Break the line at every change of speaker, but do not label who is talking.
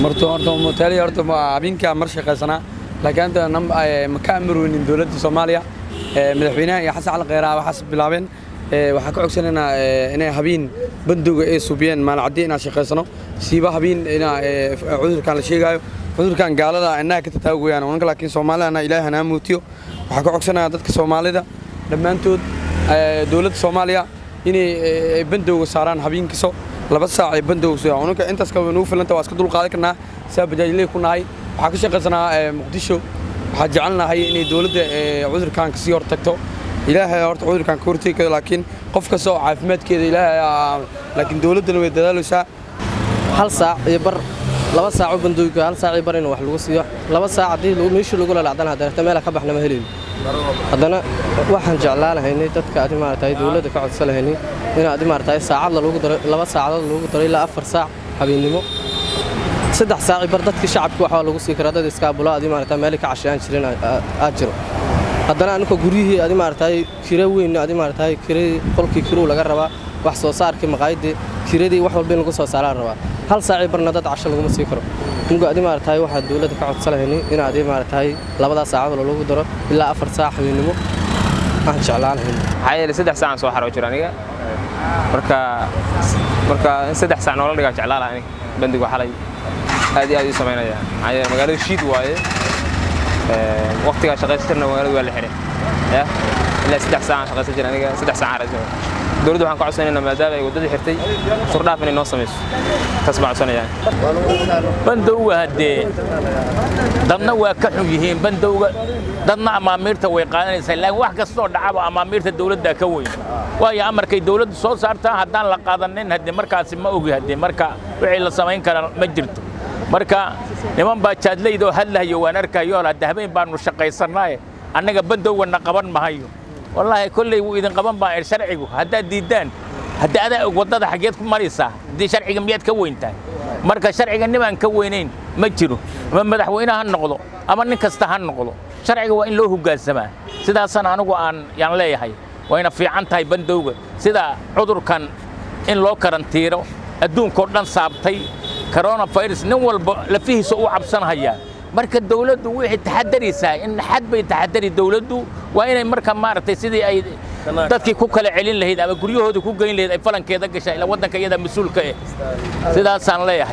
Marto horta motaali horta habeenkaa mar shaqaysanaa, laakiin hadda ma ka amarweynin dowladda Soomaaliya. Madaxweynaha iyo Xasan Cali Kheyraa waxaas bilaabeen. Waxaa ka codsanaynaa inay habeen bandowga ay subiyeen, maalin caddi inaan shaqaysano, siiba habeen inaa cudurkan la sheegaayo, cudurkan gaalada innaga ka tataagayaan unanka, laakiin Soomaalidana Ilaahay hanaa muutiyo. Waxaa ka codsanayaa dadka Soomaalida dhammaantood, dowladda Soomaaliya inay bandowga saaraan habeen kasto 2 saac ay bandowga soo unanka. Intaas ka nugu filanta, waa iska dul qaadan karnaa. Saa bajaajley ku nahay, waxaa ka shaqaysanaa Muqdisho. Waxaa jecelnahay inay dowladda cudurkan kasii hortagto. Ilaahay horta cudurkan ka hortegi karo, laakiin qof kasta oo caafimaadkeeda Ilaahay, laakiin dowladdana way dadaalaysaa.
1 saac iyo bar, 2 saac u bandowga, 1 saac iyo bar in wax lagu siiyo. 2 saac haddii meeshii lagu lalacdana, haddana meela ka baxna ma helayno. Haddana waxaan jeclaan lahaynay dadka adi maaragtay dowladda ka codsan lahaynay in adi maaragtay saacad lagu daro, 2 saacadood lagu daro ilaa 4 saac habeennimo. 3 saac bar dadka shacabka waxaa lagu sii karaa, dad iskaabulo adi maaragtay meel ka cashayaan jirin aad jiro. Haddana anika guryihii adi maaragtay kira weyn, adi maaragtay kira qolkii kiruu laga rabaa, wax soo saarkii maqaayadii, kiradii, wax walba in lagu soo saaraa rabaa. 1 saacii barna dad casho laguma sii karo. Muga adi maaragtay waxaa dowladda ka codsan lahaynay in adi maaragtay labadaas saacadood lagu daro ilaa 4 saac habeennimo aan jeclaan lahayn.
Maxaa yeelay 3 saac aan soo xaroo jiro aniga. Marka in 3 saac noola dhigaa jeclaa lahaa aniga. Bandigu xalay aad iyo aad ii samaynaya, maxaa yeelay magaalada shiid waaye. Waqtigaa shaqaysan jirna magaalada waa la xiray ya. Ilaa 3 saac aan shaqaysan jira aniga, 3 saac aan raadsan. Dowladda waxaan ka codsanaynaa, maadaama ay waddadii xirtay, surdhaaf inay noo samayso, taas baan codsanayaa.
Bandowga haddee dadna waa ka xun yihiin bandowga, dadna amaamiirta way qaadanaysaa, laakiin wax kastoo dhacaba amaamiirta dowladdaa ka weyn, waayo amarkay dowladdu soo saartaa haddaan la qaadanin, haddee markaasi ma ogi, haddee marka wixii la samayn karaa ma jirto. Marka niman baa jaadlayd oo hadlahayo waan arkayo, hadde habeen baanu shaqaysannaaye, annaga bandowga na qaban mahayo. Wallaahi kolley wuu idin qaban baa sharcigu haddaad diiddaan. Hadda adaa og waddada xaggeed ku maraysaa, haddii sharciga miyaad ka weyn tahay? Marka sharciga nimaan ka weynayn ma jiro, ama madaxweyne ha noqdo ama nin kasta ha noqdo, sharciga waa in loo hoggaansamaa. Sidaasana anigu aan yaan leeyahay, wayna fiican tahay bandowga, sida cudurkan in loo karantiiro adduunkoo dhan saabtay coronavirus, nin walba lafihiisa u cabsanhayaa. Marka dawladdu waxay taxadaraysaa in xad bay taxadari. Dawladdu waa inay marka maaragtay sidii ay dadkii ku kala celin lahayd ama guryahooda ku geyn lahayd ay falankeeda gashaa, ilaa waddanka iyada mas-uulka eh. Sidaasaan leeyahay.